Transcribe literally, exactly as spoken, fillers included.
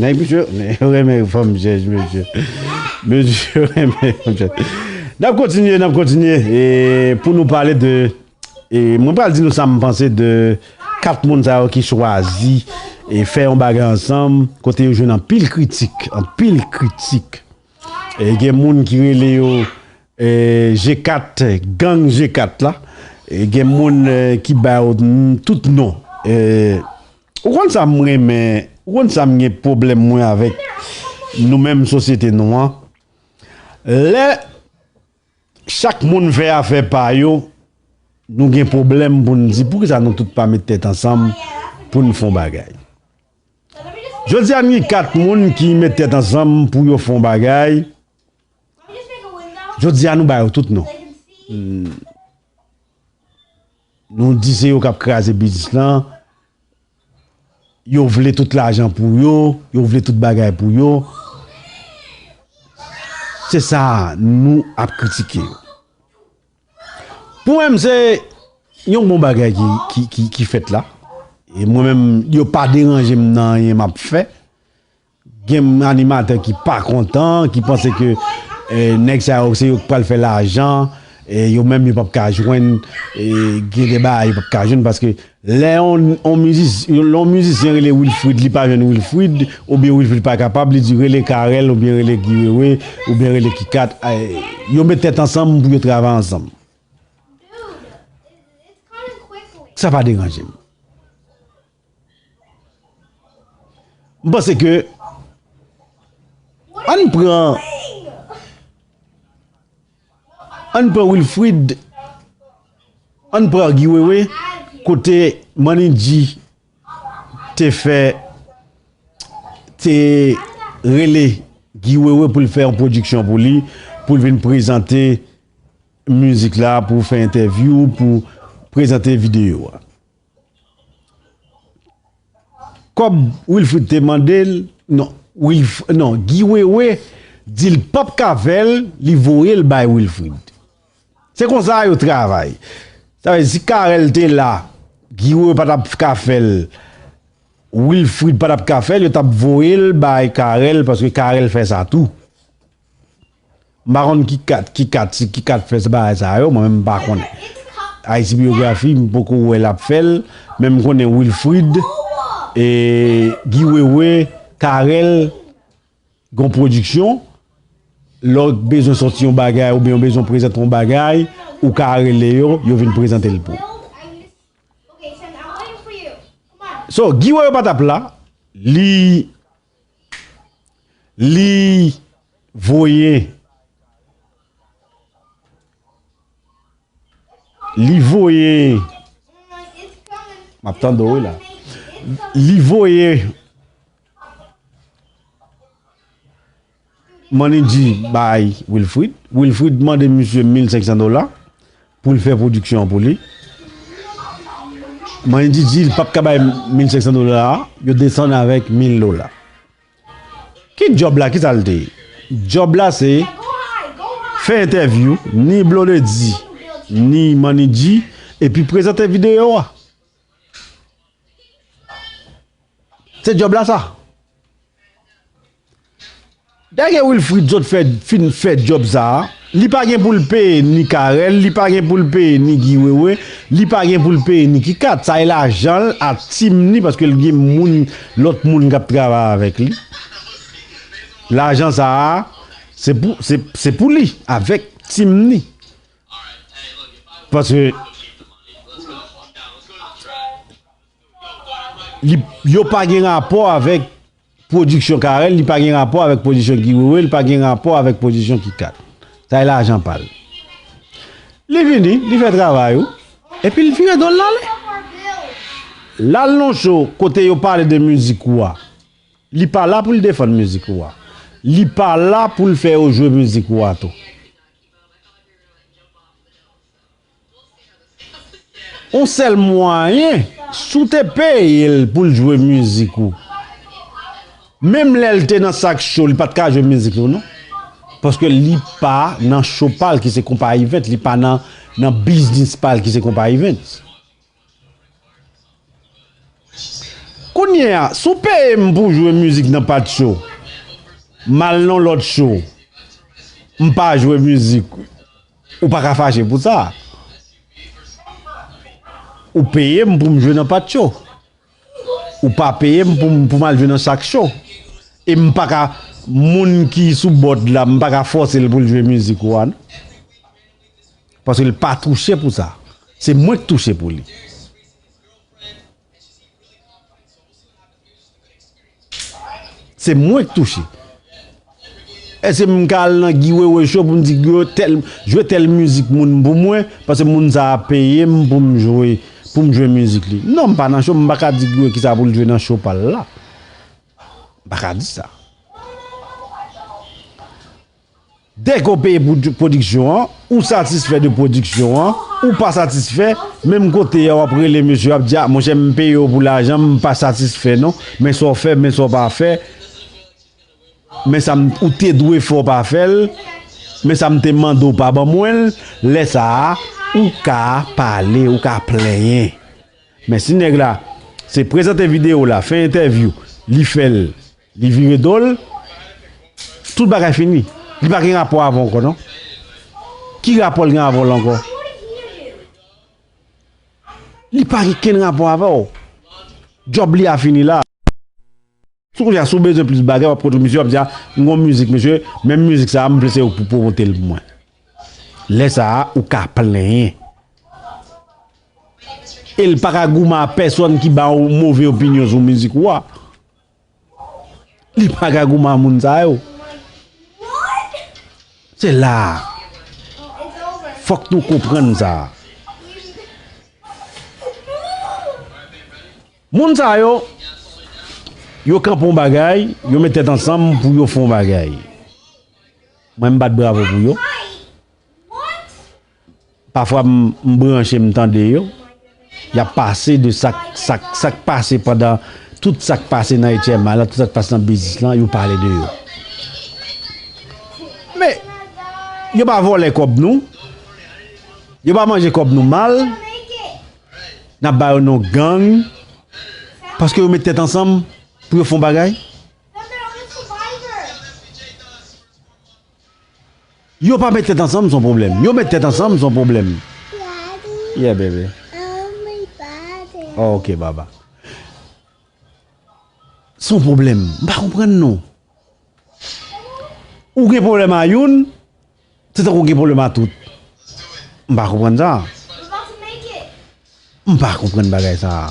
Nèg misye, yo renmen fanm chèch, mesye. Mesye, yo renmen fanm chèch. N ap kontinye, n ap kontinye. E pou nou pale de, e mwen pral di nou sa m panse de kat moun sa yo ki chwazi e fè yon bagay ansanm, kote yo jwenn anpil kritik, anpil kritik. E gen moun ki rele yo, e, G kat, gang G kat la. E gen moun, e, ki ba yo n-, tout non. E, ou konn sa m renmen, ou konn sa m gen pwoblèm mwen avèk nou menm sosyete nou an. Lè chak moun fè afè pa yo, nou gen pwoblèm pou n di poukisa nou tout pa met tèt ansanm pou n fè yon bagay. Jodi a, n gen kat moun ki met tèt ansanm pou yo fè yon bagay. Jodi a, nou ba yo tout non. Hmm. Nou di se yo k ap kraze biznis lan. Yo vle tout lajan pou yo, yo vle tout bagay pou yo. Se sa nou ap kritike yo. Pou mwen, se yon bon bagay ki, ki, ki, ki fèt la. E mwen menm, yo pa deranje m nan anyen m ap fè. Gen animatè ki pa kontan, ki panse ke, eh, nèg sa yo, se yo k pral fè lajan, eh, yo menm yo p ap ka jwenn, eh, gen de bagay yo p ap ka jwenn, paske lè yon, yon mizis-, lè yon mizisyen rele Wilfrid, li pa jwenn Wilfrid, oubyen Wilfrid pa kapab, li di rele Carel, oubyen rele Guy Wewe, oubyen rele Kikat, eh, yo met tèt ansanm pou yo travay ansanm. Sa pa deranje m. M panse ke ann pran, ann pran Wilfrid, ann pran Guy Wewe, kote Manny G te fè, te rele Guy Wewe pou l fè yon pwodiksyon pou li, pou l vin prezante mizik la, pou fè entèvyou, pou prezante videyo a. Kòb Wilfrid te mande l, non, Wilf-, non, Guy Wewe di l p ap ka fè l, li voye l bay Wilfrid. Se konsa yo travay. Sa vle di, si Carel te la, Guy Wewe pa t ap ka fè l, Wilfrid pa t ap ka fè l, yo t ap voye l bay Carel, paske Carel fè sa tou. M pa konn ki kat, ki kat, si ki kat fè se bagay sa yo, mwen menm m pa konnen. Ayiti Biyografya, m poko wè l ap fè l, men m konnen Wilfrid, e, Guy Wewe, Carel, gon pwodiksyon, lè w bezwen sòti yon bagay oubyen w bezwen prezante yon bagay, ou ka rele yo, yo vin prezante l pou ou. So, Guy Wewe pa t ap la, li Li voye, li voye, m ap tande w wi la. Li voye Manny G bay Wilfrid. Wilfrid mande misye mil senk san dola pou l fè pwodiksyon an pou li. Manny G di l p ap ka bay mil senk san dola a, yo desann avèk mil dola. Ki djòb la, ki sa l te ye? Djòb la se fè entèvyou, ni Blondedy, ni Manny G, epi prezante videyo a. Se djòb la sa. Dèyè Wilfrid sot fè, fin fè djòb sa a, li pa gen pou l peye ni Carel, li pa gen pou l peye ni Guy Wewe, li pa gen pou l peye ni Kikat. Sa e lajan l a team ni, paske l gen moun, lòt moun k ap travay avèk li. Lajan sa a, se pou, se, se pou li, avèk team ni. Paske li, yo pa gen rapò avèk pwodiksyon Carel, li pa gen rapò avèk pwodiksyon Guy Wewe, li pa gen rapò avèk pwodiksyon Kikat. Sa e lajan pa l. Li vini, li fè travay ou, epi l vire do l l ale. L al nan show kote yo pale de mizik ou a. Li pa la pou l defann mizik ou a. Li pa la pou l fè yo jwe mizik ou a tou. On sèl mwayen, si w te peye l pou l jwe mizik ou, menm lè l te nan sak show, li pa t ka jwe mizik ou non. Paske li pa nan show pa l ki se Konpa Event, li pa nan, nan biznis pa l ki se Konpa Event. Kounye a, si w peye m pou jwe mizik nan patcho, m al nan lòt cho, m pa jwe mizik, ou pa ka fache pou sa. Ou peye m pou m jwe nan patcho. Ou pa peye m pou m, pou m al jwe nan chak cho. E m pa ka, moun ki sou bòd la, m pa ka fòse l pou l jwe mizik ou a, non. Paske l pa touche pou sa. Se mwen k touche pou li. Se mwen k touche. Èske m ka al nan Guy Wewe Show pou m di Guy Wewe tèl, jwe tèl mizik moun pou mwen, paske moun sa a peye m pou m jwe, pou m jwe mizik li? Non, m pa nan cho, m pa ka di Guy Wewe kisa pou l jwe nan cho pa l la. M pa ka di sa. Dèke w peye pou pwodiksyon an, ou satisfè de pwodiksyon an, ou pa satisfè, menm kote a w ap rele mesye, w ap di, a, monchè, m peye w pou lajan, m pa satisfè non, men sa w fè, men sa w pa fè, men sa m, ou te dwe fè, w pa fè l, men sa m te mande w pa ban mwen l, lè sa a, ou ka pale, ou ka plenyen. Men si nèg la, se prezante videyo la, fè entèvyou, li fè l, li vire do l, tout bagay fini. Li pa gen rapò avè w ankò, non. Ki rapò l gen avè w la ankò? Li pa gen kenn rapò avè w. Djòb li a fini la. Si w kounye a, si w bezwen plis bagay, w ap kontre misye, w ap di, a, m gon mizik, mesye, menm mizik sa a, m vle se ou pou pwomote l pou mwen. Lè sa a, ou ka plenyen. E l pa ka goumen a pèsonn ki ba w move opinyon sou mizik ou a. Li pa ka goumen a moun sa yo. Se la a. Fòk nou konprann sa. Moun sa yo, yo kanpe yon bagay, yo met tèt ansanm pou yo fè yon bagay. Mwen, m bat bravo pou yo. Pafwa, m, m branche, m tande yo. Y ap pase de sa k, sa k, sa k pase pandan, tout sa k pase nan H M I lan, tout sa k pase nan biznis lan, yo pale de yo. Men, yo pa vòlè kòb nou. Yo pa manje kòb nou mal. N ap ba yo non gang. Paske yo met tèt ansanm pou yo fè yon bagay. Yo pa met tèt ansanm, se yon pwoblèm. Yo met tèt ansanm, se yon pwoblèm. Yeah, baby. Oh, ok, baba. Se yon pwoblèm. M pa konprann non. Ou gen pwoblèm a youn, se tankou ou gen pwoblèm a tout. M pa konprann sa. M pa konprann bagay sa.